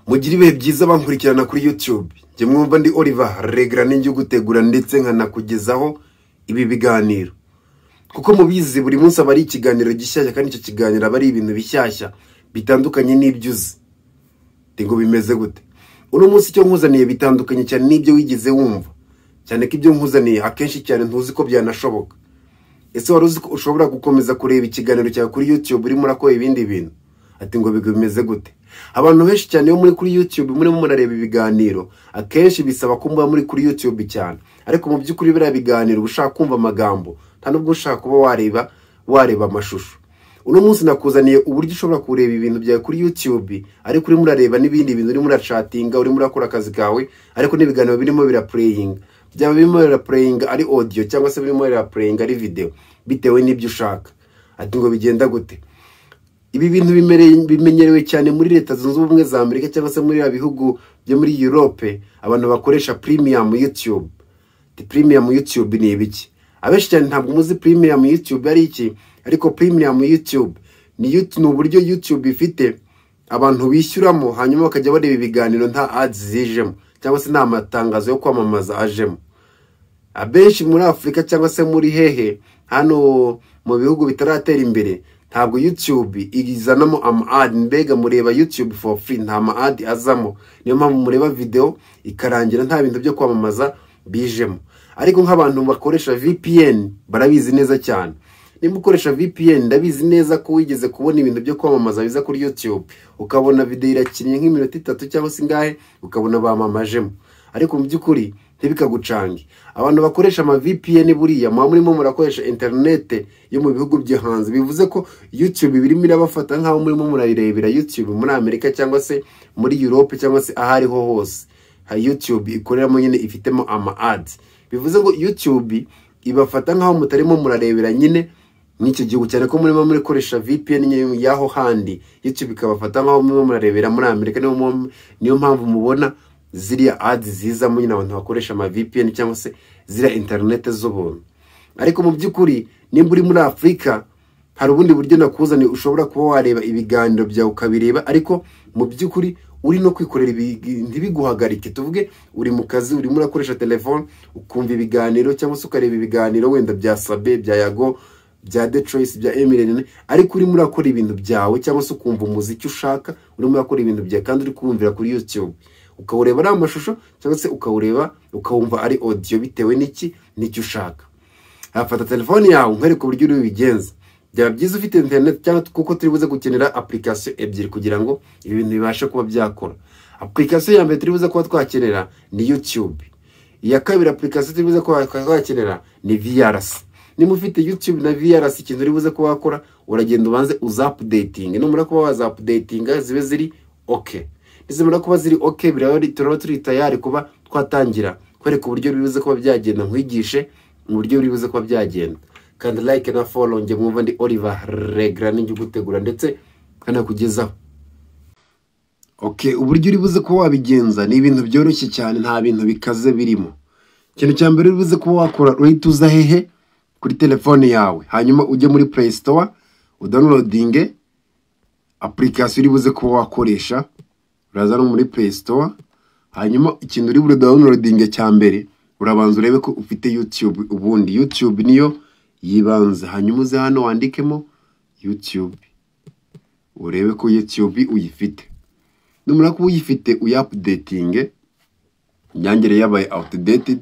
Mugire ibihe byiza bankurikirana kuri YouTube. Njye mwumva ndi Oliver Regra, ninjye ugutegura ndetse nkanakugezaho ibi biganiro. Kuko mubizi buri munsi aba ari ikiganiro gishyashya, kandi icyo kiganiro aba ari ibintu bishyashya bitandukanye n'ibyo uzi. Ngo bimeze gute? Uno munsi icyo nkuzaniye bitandukanye cyane n'ibyo wigeze wumva. Cyane ko ibyo nkuzaniye akenshi cyane ntuzi ko byanashoboka. Ese wari uzi ko ushobora gukomeza kureba ikiganiro cyawe kuri YouTube urimo urakora ibindi bintu? Ati ngo bimeze gute? Abantu benshi cyane yo muri kuri YouTube murimo murareba ibiganiro, akenshi bisaba ko muba muri kuri YouTube cyane. Ariko mu by'ukuri biriya biganiro ushaka kumva amagambo, nta nubwo ushaka kuba wareba amashusho. Uno munsi nakuzaniye uburyo ushobora kureba ibintu byawe kuri YouTube, ariko urimo urareba n'ibindi bintu, urimo urachatinga, urimo urakora akazi kawe, ariko n'ibiganiro birimo biraplayinga. Byaba birimo biraplayinga ari audio cyangwa se birimo biraplayinga ari video, bitewe n'ibyo ushaka. Ati ngo bigenda gute? Ibi bintu bimenyerewe cyane muri Leta Zunze Ubumwe za Amerika cyangwa se muri bihugu byo muri Europe, abantu bakoresha premium YouTube. The premium YouTube ni ibiki? Abenshi cyane ntabwo muzi premium YouTube ari iki, ariko premium YouTube ni uburyo YouTube ifite abantu bishyuramo hanyuma bakajya bareba ibiganiro nta ads zijemo cyangwa se nta matangazo yo kwamamaza ajemo. Abenshi muri Afrika cyangwa se muri hehe hano mu bihugu bitaratera imbere, ntabwo YouTube izanamo ama ad. Mbega mureba YouTube for free, nta ma ad azamo. Niyo mpamvu mureba video ikarangira nta bintu byo kwamamaza bijemo. Ariko nk'abantu bakoresha VPN barabizi neza cyane. Nimba ukoresha VPN ndabizi neza ko wigeze kubona ibintu byo kwamamaza biza kuri YouTube, ukabona video irakinnye nk'iminota 3 cyangwa se ingahe, ukabona bamamajemo. Ariko mu by'ukuri ntibikagucange. Abantu bakoresha ama VPN buriya muba murimo murakoresha internet yo mu bihugu byo hanze, bivuze ko YouTube birimo irabafata nkaho murimo murayirebera YouTube muri Amerika cyangwa se muri Europe cyangwa se ahariho hose. Ha YouTube ikoreramo nyine ifitemo ama ads. Bivuze ngo YouTube ibafata nkaho mutarimo murarebera nyine n'icyo gihugu, cyane ko murimo murikoresha VPN nyine yaho handi. YouTube ikabafata nkaho murimo murarebera muri Amerika. Niyo mpamvu mubona ziriya ads ziza mu nyine abantu bakoresha ama VPN cyangwa se ziriya internet z'ubuntu. Ariko mu by'ukuri nimba uri muri Afrika hari ubundi buryo nakuzaniye ushobora kuba wareba ibiganiro byawe ukabireba, ariko mu by'ukuri uri no kwikorera ntibiguhagarike. Tuvuge uri mu kazi urimo urakoresha telefone ukumva ibiganiro cyangwa se ukareba ibiganiro wenda bya Sabe, bya Yago, bya The Choice, bya Eminem, ariko urimo urakora ibintu byawe cyangwa se ukumva umuziki ushaka, urimo urakora ibintu byawe kandi uri kumvira kuri YouTube. Ukawureba ari amashusho cyangwa se ukawureba ukawumva ari audio bitewe n'iki n'icyo ushaka. Hafata telefone yawe nkwereke uburyo uri bubigenza. Byaba byiza ufite internet cyangwa kuko turi buze gukenera application ebyiri kugira ngo ibi bintu bibashe kuba byakora. Application ya mbere turi buze kuba twakenera ni YouTube. Iya kabiri application turi buze kuba twakenera ni VRC. Niba ufite YouTube na VRC ikintu uri buze kuba wakora, uragenda ubanze uza updating. Numara kuba waza updatinga zibe ziri okay. Nizimara kuba ziri okay, biraba turi tayari kuba twatangira kwereka uburyo bibuze kuba byagenda, nkwigishe mu buryo bibuze kuba byagenda. Kandi like na follow. Nge mwumva ndi Oliver Regra, ninjye ugutegura ndetse kanakugezaho. Okay, uburyo uri buze kuba wabigenza ni ibintu byoroshye cyane, nta bintu bikaze birimo. Ikintu cya mbere uri buze kuba wakora, urahita uza hehe kuri telefone yawe, hanyuma ujye muri Play Store udownloadinge application uri buze kuba wakoresha. Uraza no muri Play Store, hanyuma ikintu uri bure downloadinge cya mbere urabanza urebe ko ufite YouTube. Ubundi YouTube niyo yibanze, hanyuma uze hano wandikemo YouTube urebe ko YouTube uyifite. Numara kuba uyifite uyaupdatinge, imyangire yabaye outdated,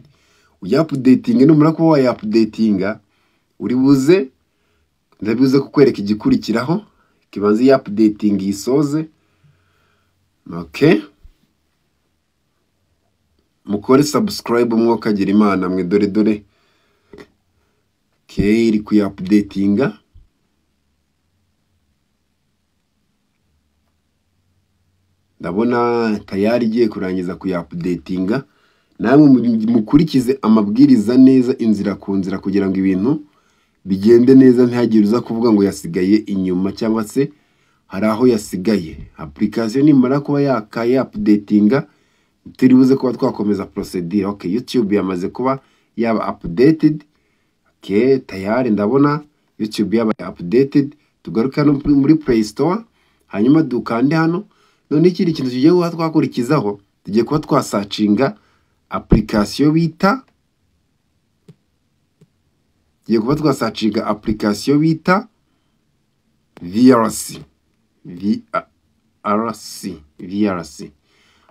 uyaupdatinge. Numara kuba wayaupdatinga uri buze, ndabibuze kukwereka igikurikiraho, kibanze yaupdating isoze. Okay, mukore subscribe mwokagira Imana mwe, dore dore. Okay, iri kuyaupdatinga. Ndabona tayari igiye kurangiza kuyaupdatinga. Namwe mukurikize amabwiriza neza inzira ku nzira kugira ngo ibintu bigende neza, ntihagire uza kuvuga ngo yasigaye inyuma cyangwa se hari aho yasigaye. Application nimara kuba yakaye updatinga, turi buze kuba twakomeza procedure. Okay, YouTube yamaze kuba yaba updated. Okay, tayari ndabona YouTube yaba updated. Tugaruke hano muri Play Store, hanyuma dukande hano None ikindi kintu tugiye kuba twakurikizaho, tugiye kuba twasearchinga application bita, tugiye kuba twasearchinga application bita VLC, VLC, VLC.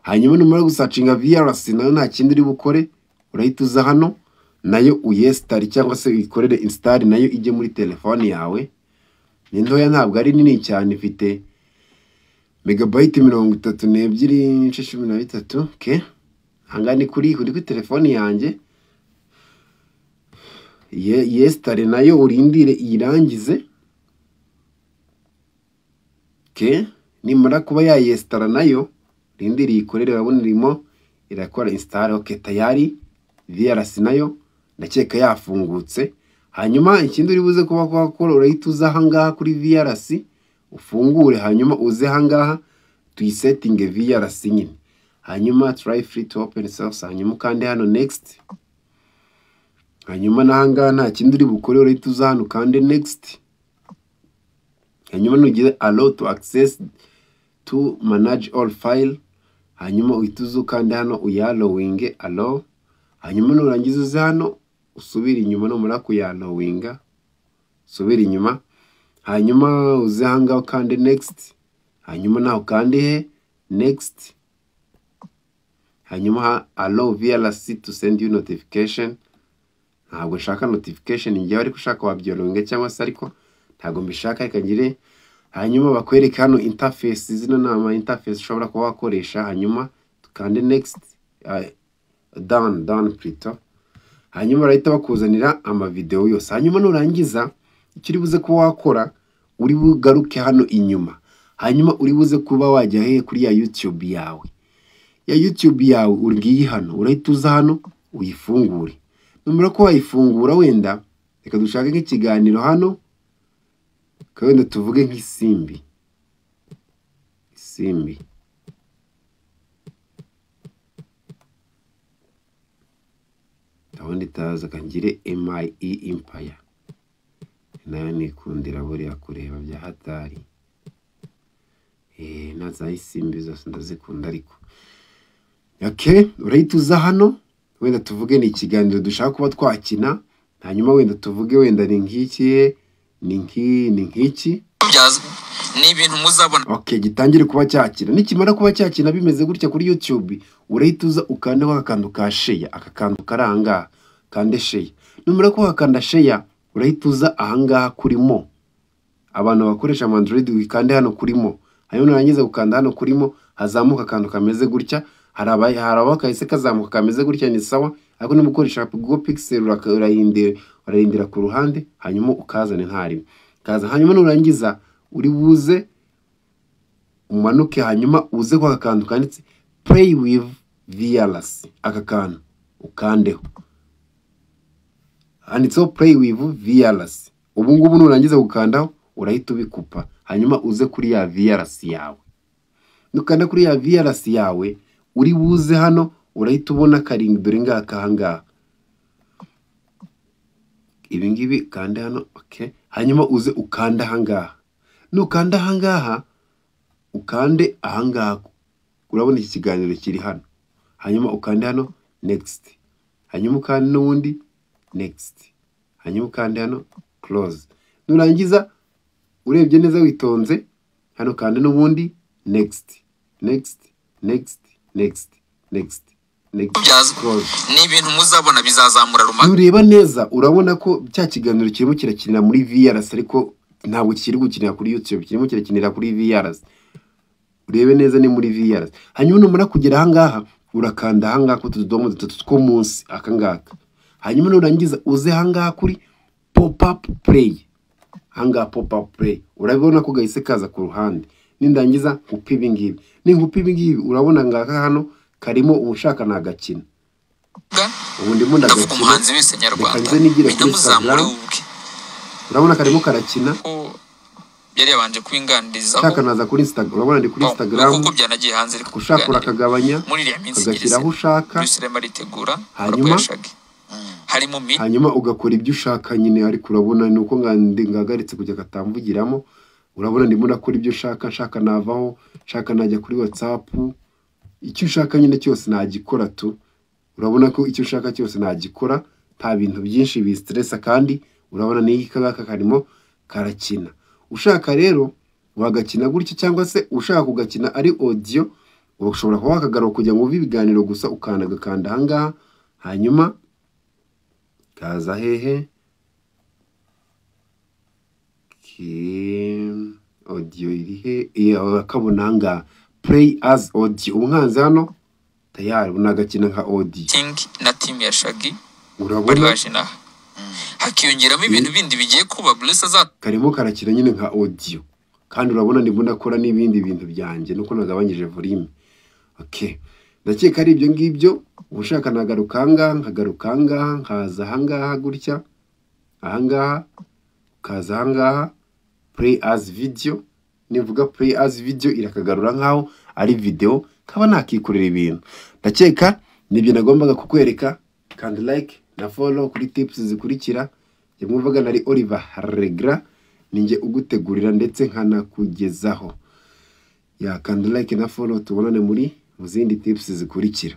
Hanyuma numara gusearchinga VLC, nayo nta kindi uri bukore, urahita uza hano nayo uyinstalle cyangwa se uyikorere install, nayo ijye muri telefone yawe. Ni ntoya, ntabwo ari nini cyane, ifite megabyte 32.13. Okay, ahangaha ni kuri telefone yanjye. Yinstalle nayo, urindire iyirangize. Okay, nimara kuba yayinstalla nayo, rindire iyikorere, urabona irimo irakora install. Okay, tayari VLC nayo ndakeka yafungutse. Hanyuma ikindi uri buze kuba wakora, urahita uza ahangaha kuri VLC ufungure, hanyuma uze ahangaha tuyisettinge VLC nyine, hanyuma try free to open source, hanyuma ukande hano next. Hanyuma n'ahangaha nta kindi uri bukore, urahita uza hano ukande next. Hanyuma nugire allow to access to manage all file, hanyuma uhita uza ukande hano uyallowinge, allow. Hanyuma nurangiza uze hano usubire inyuma, numara kuyallowinga usubire inyuma, hanyuma uze ahangaha ukande next, hanyuma naho ukande he next, hanyuma allow VLC to send you notification. Ntabwo nshaka notification njyewe, ariko ushaka wabyallowinga cyangwa se, ariko ntabwo mbishaka, reka ngire. Hanyuma bakwereke hano interface, zino ni ama interface ushobora kuba wakoresha. Hanyuma tukande next, done, done plutôt. Hanyuma barahita bakuzanira amavideo yose. Hanyuma nurangiza, icyo uri buze kuba wakora, uri bugaruke hano inyuma, hanyuma uri buze kuba wajya hehe? Kuri ya YouTube yawe. Ya YouTube yawe ngiyi hano, urahita uza hano uyifungure. Numara ko wayifungura, wenda reka dushake nk'ikiganiro hano, wenda tuvuge nk'isimbi, isimbi. Ndabona itaza, kangire MIE Empire, nayo nikundira buriya kureba bya hatari. Na za isimbi zose ndazikunda ariko. Okay, urahita uza hano, wenda tuvuge ni ikiganiro dushaka kuba twakina, hanyuma wenda tuvuge wenda ni nk'iki, ni nk'iki. Ni ibintu muzabona. Okay, gitangire kuba cyakina. Nikimara kuba cyakina bimeze gutya kuri YouTube, urahita uza ukandeho akantu ka share, aka kantu kari ahangaha, kande share. Numara kuba wakanda share, urahita uza ahangaha kuri more. Abantu bakoresha Android, wikande hano kuri more. Hanyuma nurangiza gukanda hano kuri more, hazamuka akantu kameze gutya. Hari aba kahise kazamuka kameze gutya, ni sawa, ariko niba ukoresha Google Pixel urahindira ku ruhande, hanyuma ukazane ntari kaza. Hanyuma nurangiza uri buze umanuke, hanyuma uze kwa kantu kanditse play with VLC, aka kantu ukandeho, handitseho play with VLC. Ubu ngubu nurangiza gukandaho urahita ubikupa, hanyuma uze kuri ya VLC yawe. Nukanda kuri ya VLC yawe, uri buze hano urahita ubona karingi, dore ngaka ahangaha, ibi ngibi kande hano. Okay, hanyuma uze ukanda ahangaha. Nukanda ahangaha, ukande ahangaha, urabona iki kiganiro kiri hano, hanyuma ukande hano next, hanyuma ukande n'ubundi next, hanyuma ukande hano close. Nurangiza urebye neza witonze hano, kande n'ubundi next, next, next, next, next, next, close. Ni ibintu muzabona bizazamura ruma. Nureba neza urabona ko cya kiganiro kirimo kirakinira muri VLC, ariko ntabwo kiri gukinira kuri YouTube, kirimo kirakinira kuri VLC. Urebe neza ni muri VLC. Hanyuma numara kugera ahangaha, urakanda ahangaha ku tudomo dutatu two munsi, aka ngaka. Hanyuma nurangiza uze ahangaha kuri pop up play, ahangaha pop up play, urabona ko gahise kaza ku ruhande. Nindangiza nkupa ibi ngibi, ninkupa ibi ngibi, urabona ngaka hano karimo, ushaka nagakina. Ubu ndimo Ndavuga ndagakina. umuhanzi wese Reka nyarwanda nze nigire mpita kuri muzamura Instagram. ubwe. Urabona karimo karakina. Ko yari yabanje kwinganirizaho. Ushaka naza kuri Instagram, urabona ndi kuri Instagram. Kuko byanagiye hanze ariko Ushaka kuganira. urakagabanya, Muri iriya minsi ukagashyira aho ushaka. Bruce arimo aritegura Hanyuma ya Shaggy harimo hanyuma ugakora ibyo ushaka nyine. Ariko urabona ni uko ngahagaritse kujya katamvugiramo. Urabona ndimo nakora ibyo nshaka. Nshaka navaho, nshaka najya kuri WhatsApp, icyo ushaka nyine cyose nagikora tu. Urabona ko icyo ushaka cyose nagikora, nta bintu byinshi bistressa. Kandi urabona n'iyi kangaka karimo karakina. Ushaka rero wagakina gutya, cyangwa se ushaka kugakina ari audio, ushobora kuba wakagaruka kugira ngo wumve ibiganiro gusa, ukanda agakanda ahangaha, hanyuma kaza hehe? Audio iri he? Iya, urakabona ahangaha, play as audio. Ubu nkanze hano, tayari ubu nagakina nka audio. Ting na team ya Shaggy bari Urabona baje inaha, hakiyongeramo ibintu bindi bigiye kuba Bruce karimo karakina nyine nka audio. Kandi urabona ndimo ndakora n'ibindi bintu byanjye, nuko nagabanyije volume. Okay, ndakeka ari ibyo ngibyo. Ushaka nagaruka ahangaha, nkagaruka ahangaha, nkaza ahangaha gutya, ahangaha ukaza ahangaha, play as video. Nivuga play as video, irakagarura nkaho ari video, nkaba nakikorera ibintu. Ndakeka nibyo nagombaga kukwereka. Kandi like na follow kuri tips zikurikira. Njye mwumvaga nari Oliver Regra, ninjye ugutegurira ndetse nkanakugezaho. Ya, kandi like na follow, tubonane mu zindi tips zikurikira.